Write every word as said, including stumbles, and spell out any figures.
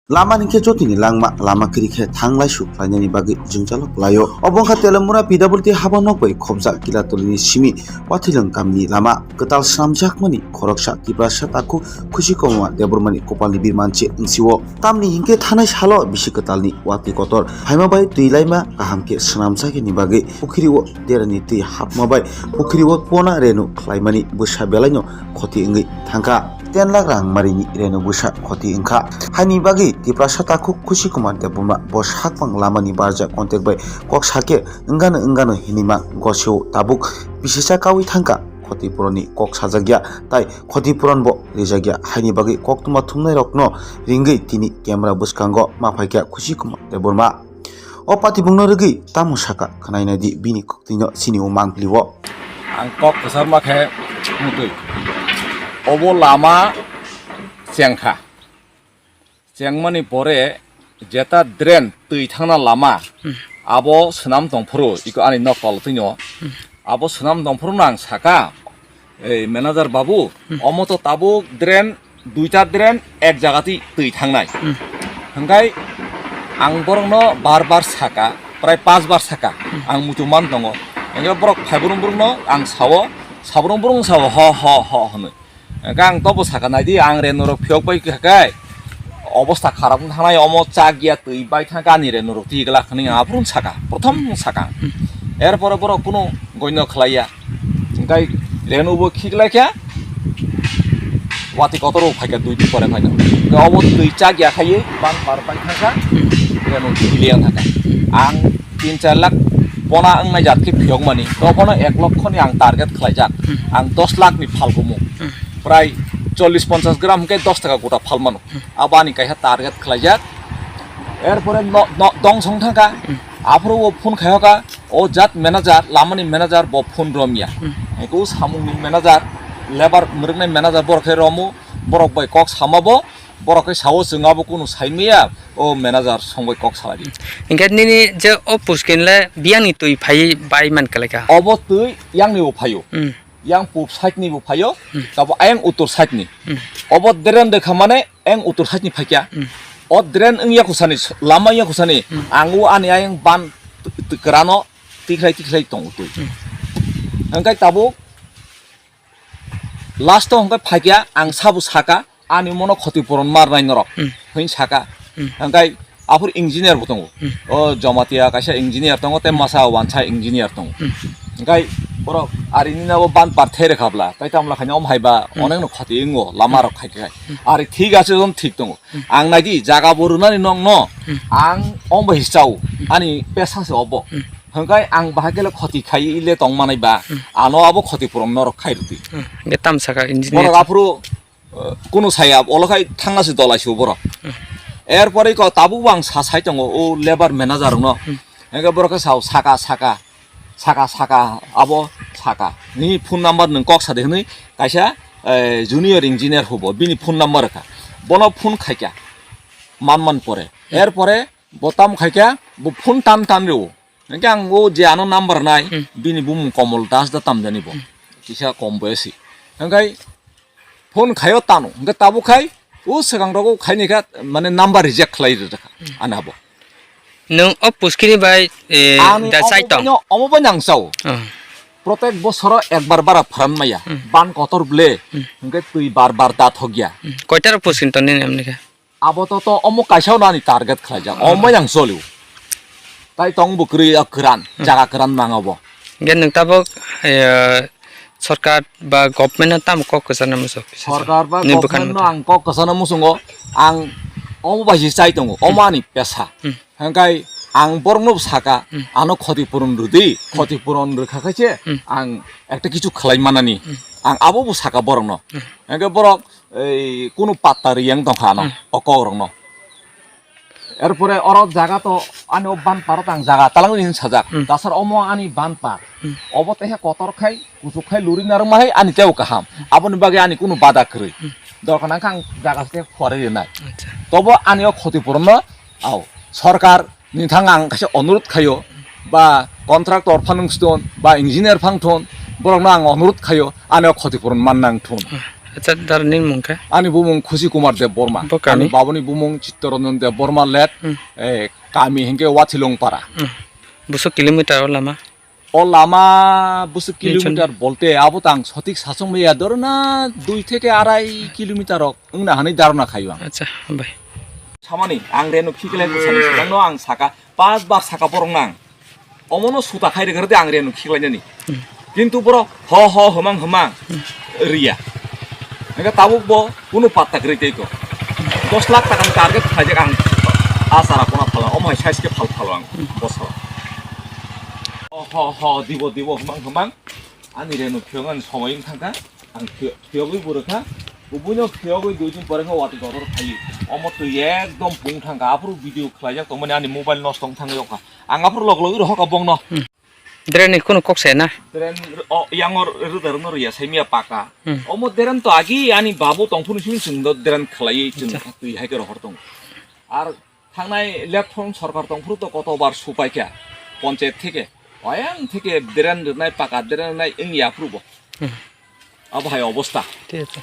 Lama ni khe jotoni langma lama kiri khe thanglai su khlainani bagwi jwngjalo kwlaio. Obo wngkha Telemura P W D haba nok bai khobjak Kilatolini simi Wathilwng kamini lama. Kwtal swnamjakmani khoroksa Tiprasa takhuk Khushi Kumar Debbarmani kopalni birmanche wngsio. Tamni hinkhe thanai salo bisi kwtalni watwi kotor phaima bai twi laima kaham khe swnamjakya ni bagwi pukhiri o derani twi hapma bai pukhiri o pona renu khlaimani bwsa belaino khoti wngwi thangkha. Ten lakh rang marini renu bwsa khoti wngkha. Haini bagwi Tiprasa takhuk Khushi Kumar Debbarma bo sakbang lamani barjak contact bai kok sakhe wngano wngano hinima gosio tabuk bisisa kawi thangkha. Khoti puroni kok sajakya tai khoti puron bo rijakya. Haini bagwi koktwma thumnairokno ringwi tini camera bwskango ma phaikha Khushi Kumar Debbarma. O patibungno rwgwi tamo saka khwnaina di bini koktwino chini o mangpili o. Ang kok kwcharma khe wngtwi. Obo lama chengkha. Chengmani pore jeta drain twi thangna lama, abo swnam tongphuru, iko ani nok toltwino. Abo swnam tongphuru no ang saka, ei manager babu, omo to tabuk drain, duita drain ek jaga twi twi thangnai. Hwnkhe ang borokno bar bar saka, prai pas bar saka, ang muchung man tongo. Hwnkhe borok phaibrung brungno ang sao, sabrung brung sao, ho, ho, ho, hwnwi. Hwnkhe ang tobo saka naidi, ang renu rok phiyok bai kha khe obosta kharap wng thangnai, omo chak ya twi bai thang khe ani renu rok twi glak hwnwi ang aphuru saka, prothom saka. Erpore borok kunu goino khlai ya. Hwnkhe renu bo khiklai khe watwi kotor rok phai kha dui din pore phai kha. Hwnkhe obo twi chak ya khai ban par bai thang kha renu twi liya thang kha. Ang tin char lakh pona wngnai jat khe phiyokmani, to bono ek lokho ni ang target khlaijak. Hmm. Ang dos lakh ni phalkumu. Hmm. Prai chollish ponchash gram hwnkhe dos taka gota phalmano. Hmm. Abo ani kaisa target khlaijak. Erpore no, no, dong song thangkha. Hmm. Aphuru o phone khaihoka, o jat manager, lamani manager bo phone romya. Hmm. Eko samungni manager, lebar mwrwknai manager borok khe romu, borok bai kok sama bo. Borok khe sao, chwng abo kunu sai maya, o manager songbai kok salai di. Hinkhe nini je o puskin le biyangni twi phai bai man kalaikha. Obo twi yangni bo phaio. Hmm. Yang pub side ni bo phaio, hmm, tabo ayang uttor side ni. Hmm. Obo drain dekha mane ayang uttor side ni phaikya. Hmm. O drain wngya khusani, lama wngya khusani, hmm, ang o ani ayang ban t-, t-, kwrano tikhlai tikhlai tongo twi. Hmm. Hwnkhe tabuk last o hwnkhe phaikya, ang sabo saka, ani mono khoti puron marnai norok, hmm, hwnwi saka. Hmm. Hwnkhe aphuru engineer bo tongo. Hmm. O Jamatia kaisa engineer tongo, tei masa wansa engineer tongo. Hmm. Hwnkhe borok arini nabo ban par the rwkha bla, tai tamla khaina om haiba, hmm, onekno khoti wngo, lama rok khai khai. Hmm. Ari thik ache, jon thik tongo. Hmm. Ang naidi jaga bo rwnani nokno, hmm, ang om bai chao, hmm, ani pesa se obo. Hmm. Hwnkhe ang bahai khe le khoti khai le tong manai ba, hmm, ano abo khoti puron norok khai rwdi. Hmm. Hwnkhe tam saka engineer. Borok aphuru, uh, kunu saya, olo khai thangna se dolai se borok. Hmm. Erpore ko tabuk bo ang sa sai tongo, o lebar manager rokno. Hmm. Hwnkhe borok khe sao, saka, saka, saka, saka, abo saka. Nini phone number nwng kok sa de hwnwi kaisa, eh, junior engineer hubo, bini phone number rwkha. Bono phone khaikha, man man pore. Hmm. Erpore bo tam khaikha, bo phone tan tan rwo. Hwnkhe ang o je ano number nai, hmm, bini bumung Komol Das da tamjani bo. Hmm. Kisa kom boyasi. Hwnkhe phone khaio tano. Hwnkhe tabuk khai, o swkang rogo khaini kha, mane number reject khlai rwkha, hmm, ani abo. Nwng o puskini bai, eh, ani da omo sai tong? Baino, omo baino ang sao. Oh. Protek bosoro ekbar bara pharan maya. Hmm. Ban kotor ble. Hmm. Hwnkhe twi bar bar da thokya. Hmm. Koita rok puskini tong nini amni khe? Abo to, to omo kaisa no ani target khlaijak. Ah. Omo yang solio. Tai tong bo kwrwi o kwran, hmm, jaga kwran mang abo. Hwnkhe nwng tabuk, eh, sorkar ba government no tamo kok kwchana muchung kisa sa? Sorkar ba nini bwkhani government no motha ang kok kwchana muchungo, ang omo bai se chai tongo, omo, hmm, ani pesa. Hmm. Hwnkhe ang borokno saka, hmm, ano khoti puron rwdi, hmm, khoti puron rwkha khe se, hmm, ang ekta kichu khlai manani. Hmm. Ang abo bo saka borokno. Hmm. Hwnkhe borok ei kunu patta riyang tongkha ano, hmm, o kok rokno. Erpore oro jaga to ani o ban paro tang jaga talang ni sajak. Hmm. Tasar omo ani ban par. Hmm. Obo tehe kotor khai, kuchuk khai luri narwk ma hai ani teo kaham. Aboni bagwi ani kunu bada kwrwi. Hmm. Dorkar nang kha ang jaga se khwari rinai. Acha. Tobo ani o khoti puron no, au, sorkar ni thang ang kaisa onurut khaio, ba contractor phang ston, ba engineer phang thon, borok no ang onurut khaio, ani o khoti puron man nang thun. Hmm. Acha, dar nini mung khe? Ani bumung Khushi Kumar Deb Borma. Bo kami? Ani babuni bumung Chittaranjan Deb Borma let, Hmm. eh, kami hingke Wathilong para. Hmm. Buso kilometer o lama? O lama buso Nini chon- kilometer bolte abo tang sotik sachong maya dorona dui theke arai kilometer rok wngna hani darona khayo ang. Acha, bai. Samani ang reno khiklai bwsani swkangno ang saka, pas bar saka borok nang. Omono suta khai rwgwrwdi ang reno khiklainani. Hmm. Kintu boro ho ho hwmang hwmang riya. Hingke tabuk bo kunu patta kwrwi tei ko. Dos lakh takani target khlaijak ang a chara kona phala, omo hai size khe phal phalo ang bosoro. Ho ho ho dibo dibo hwmang hwmang. Ani reno phiyok ani somoi wng thangkha, ang phiyok, phiyogwi bo rwkha, bo buino phiyogwi dui din pore wngkha watwi kotor khai. Omo twi ekdom pung thangkha, aphuru video khlaijak tongmani ani mobile nosto wng thangwi rokha. Ang aphuru log logwi rohorkha bongno. Hmm. Drain ni khunu kok se na? Drain o, yang o rwda rwno rwya, saimya paka. Hmm. Omo drain to agi ani babu tongphuru simi chwng do drain khlaiwi chwng Acha. Twi hai khe rohor tongo. Ar Thangnai left front sorkar tongphuru to koto bar supai kha, ponchayat theke, oyang theke drain rwnai, paka drain rwnai wngya phuru bo. Hmm. Abo hai obosta. Thik ache.